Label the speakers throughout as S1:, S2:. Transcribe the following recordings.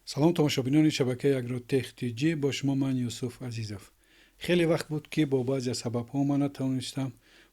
S1: Салом, тамошобинони шабакаи Агротех ТЖ, бо шумо ман, Юсуф Азизов. Хеле вақт буд, ки бо баъзе аз сабабҳо ман натавонистам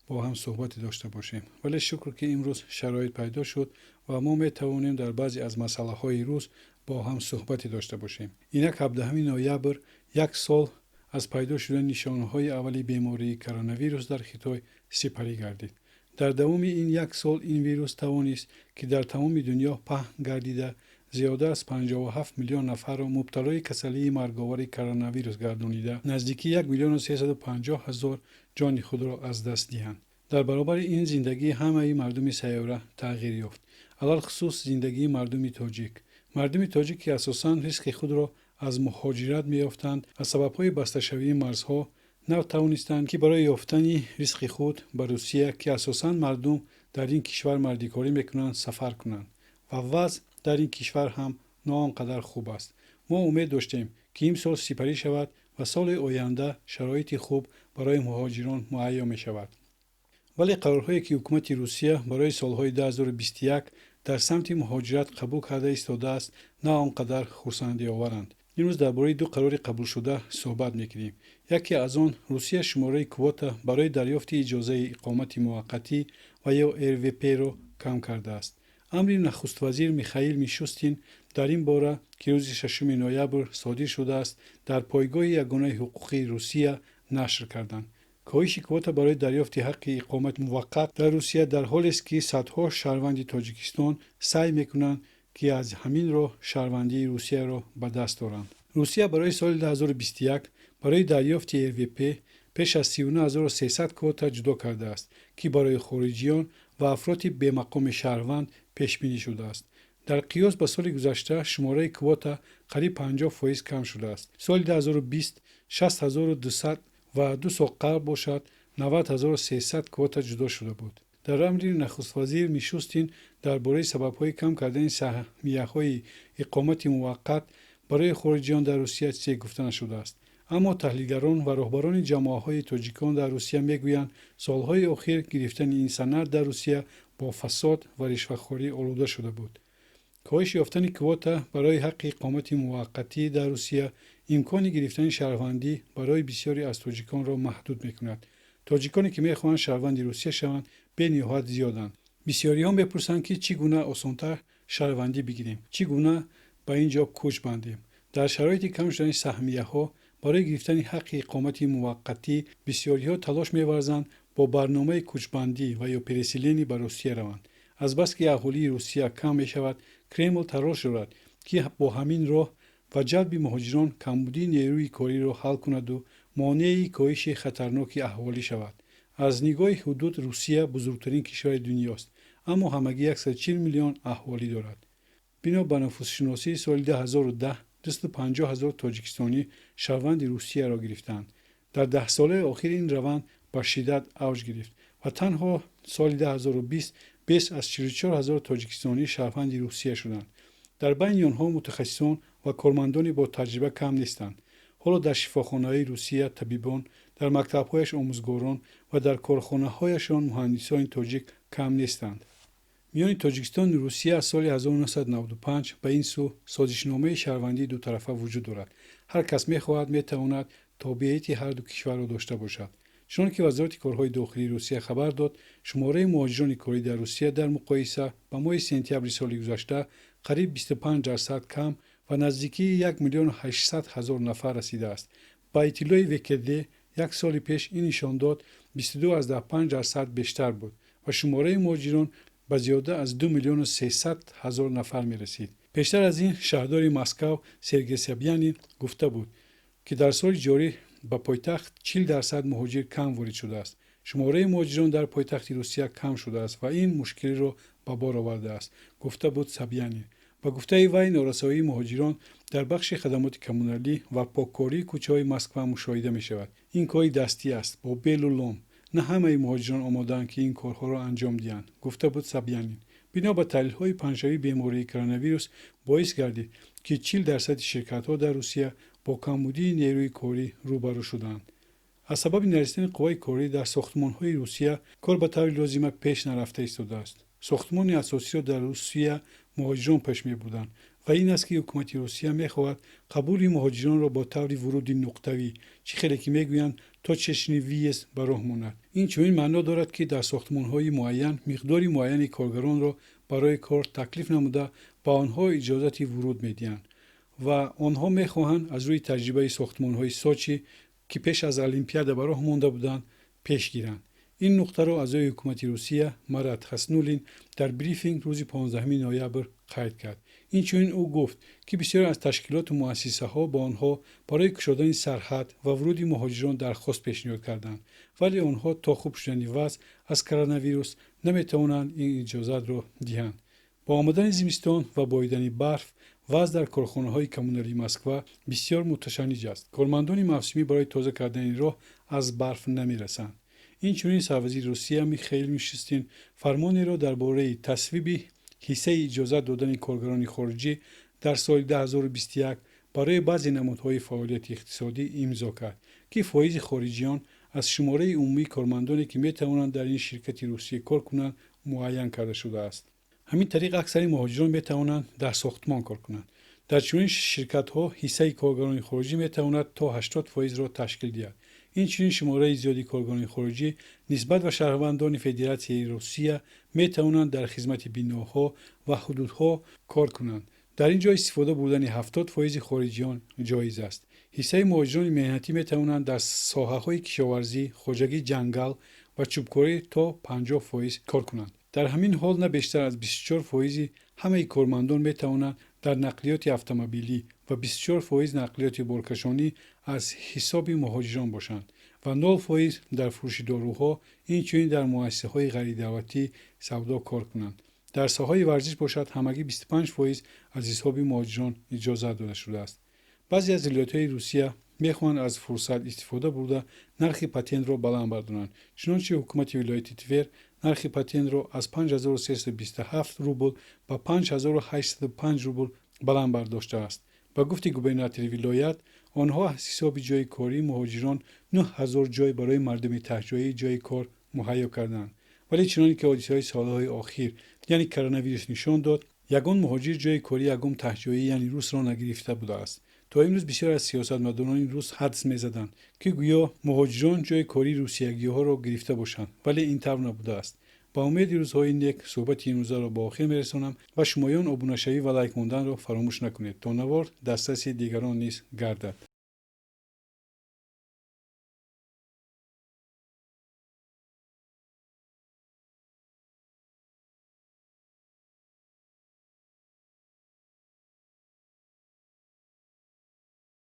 S1: бо ҳам суҳбате дошта бошем, вале шукр, ки имрӯз шароит пайдо шуд ва мо метавонем дар баъзе аз масъалаҳои рӯз бо ҳам суҳбате дошта бошем. Инак, 17 ноябр як сол аз пайдо шудани нишонаҳои аввали бемории коронавирус дар Хитой сипарӣ гардид. Дар давоми ин як сол ин вирус тавонист, ки дар тамоми дунё паҳн гардида, зиёда аз 57 миллион нафарро мубталои касалии марговари коронавирус гардонида, наздики 1 миллиону 350 ҳазор ҷони худро аз даст диҳанд. Дар баробари ин зиндагии ҳамаи мардуми сайёра тағйир ёфт, алалхусус зиндагии мардуми тоҷик. Мардуми тоҷик, ки асосан ризқи худро аз муҳоҷират меёфтанд, аз сабабҳои басташавии марзҳо натавонистанд, ки барои ёфтани ризқи худ ба Русия, ки асосан мардум дар ин кишвар мардикорӣ мекунанд, сафар кунанд ва вазъ дар ин кишвар ҳам на он қадар хуб аст. Мо умед доштем, ки имсол сипарӣ шавад ва соли оянда шароити хуб барои муҳоҷирон муҳайё мешавад, вале қарорҳое, ки ҳукумати Русия барои солҳои 2021 дар самти муҳоҷират қабул карда истодааст, на он қадар хурсандиоваранд. Имрӯз дар бораи ду қарори қабулшуда суҳбат мекунем. Яке аз он: Русия шумораи квота барои дарёфти иҷозаи иқомати муваққатӣ ва ё РВП-ро кам кардааст. Амри нахуствазир Михаил Мишустин дар ин бора, ки рӯзи 6 ноябр содир шудааст, дар пойгоҳи ягонаи ҳуқуқии Русия нашр карданд. Коҳиши квота барои дарёфти ҳаққи иқомати муваққат дар Русия дар ҳолест, ки садҳо шаҳрванди Тоҷикистон саъй мекунанд, ки аз ҳамин роҳ шаҳрвандии Русияро ба даст оранд. Русия барои соли 2021 барои дарёфти РВП беш аз 39300 квота ҷудо кардааст, ки барои хориҷиён ва афроди бемақоми шаҳрванд пешбинӣ шудааст. Дар қиёс ба соли гузашта шумораи квота қариб 50% кам шудааст. Соли 2020 6200 ва 2 сол қабл бошад, 90 300 квота ҷудо шуда буд. Дар амри нахуствазир Мишустин дар бораи сабабҳои кам кардани саҳмияҳои иқомати муваққат барои хориҷиён дар Русия чизе гуфта нашудааст, аммо таҳлилгарон ва роҳбарони ҷамоаҳои тоҷикон дар Русия мегӯянд, солҳои охир гирифтани ин санад дар Русия бо фасод ва ришвахорӣ олуда шуда буд. Коҳиш ёфтани квота барои ҳаққи иқомати муваққатӣ дар Русия имкони гирифтани шаҳрвандӣ барои бисёре аз тоҷиконро маҳдуд мекунад. Тоҷиконе, ки мехоҳанд шаҳрванди Русия шаванд, бениҳоят зиёданд. Бисёриҳо мепурсанд, ки чӣ гуна осонтар шаҳрвандӣ бигирем, чӣ гуна ба ин ҷо кӯч бандем. Дар шароити кам шудани саҳмияҳо барои гирифтани ҳаққи иқомати муваққатӣ бисёриҳо талош меварзанд бо барномаи кӯчбандӣ ва ё переселение ба Русия раванд. Азбаски аҳолии Русия кам мешавад, Кремл талош дорад, ки бо ҳамин роҳ ва ҷалби муҳоҷирон камбудии нерӯи кориро ҳал кунаду монеи коҳиши хатарноки аҳолӣ шавад. Аз нигоҳи ҳудуд Русия бузургтарин кишвари дунёст, аммо ҳамагӣ 140 миллион аҳолӣ дорад. Бино ба нуфусшиносии соли 2010, 250 ҳазор тоҷикистонӣ шаҳрванди Русияро гирифтаанд. Дар 10 солаи охир ин раванд ба шиддат авҷ гирифт ва танҳо соли 2020 беш аз 44 ҳазор тоҷикистонӣ шаҳрванди Русия шуданд. Дар байни онҳо мутахассисон ва кормандони бо таҷриба кам нестанд. Ҳоло дар шифохонаҳои Русия табибон, дар мактабҳояш омӯзгорон ва дар корхонаҳояшон муҳандисони тоҷик кам нестанд. Миёни Тоҷикистону Русия аз соли 1995 ба ин сӯ созишномаи шаҳрвандии дутарафа вуҷуд дорад. Ҳар кас мехоҳад, метавонад тобеияти ҳарду кишварро дошта бошад. Чунон ки Вазорати корҳои дохилии Русия хабар дод, шумораи муҳоҷирони корӣ дар Русия дар муқоиса ба моҳи сентябри соли гузашта қариб 25% кам ва наздикии 1 миллиону 800 ҳазор нафар расидааст. Ба иттилои ВКД, як соли пеш ин нишондод 22,5% бештар буд ва шумораи муҳоҷирон ба зиёда аз 2 миллиону 300 ҳазор нафар мерасид. Пештар аз ин шаҳрдори Москав Сергей Собянин гуфта буд, ки дар соли ҷорӣ ба пойтахт 40% муҳоҷир кам ворид шудааст. Шумораи муҳоҷирон дар пойтахти Русия кам шудааст ва ин мушкилиро ба бор овардааст, гуфта буд Собянин. Ба гуфтаи вай, норасоии муҳоҷирон дар бахши хадамоти коммуналӣ ва поккории кӯчаҳои Москва мушоҳида мешавад. Ин кори дастӣ аст, бо белу лом. На ҳамаи муҳоҷирон омодаанд, ки ин корҳоро анҷом диҳанд, гуфта буд Собянин. Бино ба таҳлилҳои, паҳншавии бемории коронавирус боис гардид, ки 40 дарсади ширкатҳо дар Русия бо камбудии нерӯи корӣ рӯбарӯ шуданд. Аз сабаби нарасидани қувваи корӣ дар сохтмонҳои Русия кор ба таври лозима пеш нарафта истодааст. Сохтмони асосиро дар Русия муҳоҷирон пеш мебурданд. Ва ин аст, ки ҳукумати Русия мехоҳад қабули муҳоҷиронро бо таври вуруди нуқтавӣ, чӣ хеле ки мегӯянд, точечный въезд, ба роҳ монад. Ин чунин маъно дорад, ки дар сохтмонҳои муайян миқдори муайяни коргаронро барои кор таклиф намуда, ба онҳо иҷозати вуруд медиҳанд. Ва онҳо мехоҳанд аз рӯи таҷрибаи сохтмонҳои Сочи, ки пеш аз Олимпиада ба роҳ монда буданд, пеш гиранд. Ин нуқтаро аъзои ҳукумати Русия Марат Хаснуллин дар брифинг рӯзи 15 ноябр қайд кард. Инчунин ӯ гуфт, ки бисёре аз ташкилоту муассисаҳо ба онҳо барои кушодани сарҳад ва вуруди муҳоҷирон дархост пешниҳод карданд, вале онҳо то хуб шудани вазъ аз коронавирус наметавонанд ин иҷозатро диҳанд. Бо омадани зимистон ва боридани барф вазъ дар корхонаҳои коммуналии Москва бисёр муташанниҷ аст. Кормандони мавсимӣ барои тоза кардани роҳ аз барф намерасанд. Инчунин сарвазири Русия Михаил Мишустин фармонеро дар бораи тасвиби ҳиссаи иҷозат додани коргарони хориҷӣ дар соли 2021 барои баъзе намудҳои фаъолияти иқтисодӣ имзо кард, ки фоизи хориҷиён аз шумораи умумии кормандоне, ки метавонанд дар ин ширкати русия кор кунанд, муайян карда шудааст. Ҳамин тариқ, аксари муҳоҷирон метавонанд дар сохтмон кор кунанд. Дар чунин ширкатҳо ҳиссаи коргарони хориҷӣ метавонад то 80 фоизро ташкил диҳад. Инчунин шумораи зиёди коргарони хориҷӣ нисбат ба шаҳрвандони Федератсияи Русия метавонанд дар хизмати биноҳо ва ҳудудҳо кор кунанд. Дар ин ҷо истифода бурдани 70 фоизи хориҷиён ҷоиз аст. Ҳиссаи муҳоҷирони меҳнатӣ метавонанд дар соҳаҳои кишоварзӣ, хоҷагии ҷангал ва чӯбкорӣ то 50 фоиз кор кунанд. Дар ҳамин ҳол, на бештар аз 24 фоизи ҳамаи кормандон метавонанд дар нақлиёти автомобилӣ ва 24 фоиз нақлиёти боркашонӣ аз ҳисоби муҳоҷирон бошанд ва 0 фоиз дар фурӯши доруҳо, инчунин дар муассисаҳои ғайридавлатии савдо кор кунанд. Дар соҳаи варзиш бошад, ҳамагӣ 25 фоиз аз ҳисоби муҳоҷирон иҷозат дода шудааст. Баъзе аз вилоятҳои Русия мехоҳанд аз фурсат истифода бурда, нархи патентро баланд бардоранд. Чунончи, ҳукумати вилояти Твер нархи патентро аз 5327 рубл ба 5805 рубл баланд бардоштааст. Ба гуфти губернатори вилоят, онҳо аз ҳисоби ҷойи кории муҳоҷирон 9000 ҷой барои мардуми таҳҷоӣ ҷойи кор муҳайё карданд. Вале чуноне ки ҳодисаҳои солҳои охир, яъне коронавирус, нишон дод, ягон муҳоҷир ҷойи кории ягон таҳҷоӣ, яъне русро, нагирифта будааст. То имрӯз бисёр аз сиёсатмадорони рус ҳадс мезаданд, ки гӯё муҳоҷирон ҷойи кории русиягиҳоро гирифта бошанд, вале ин тавр набудааст. Ба умеди рӯзҳои нек суҳбати имрӯзаро ба охир мерасонам ва шумоён обунашавӣ ва лайк монданро фаромӯш накунед, то навор дастраси дигарон низ гардад.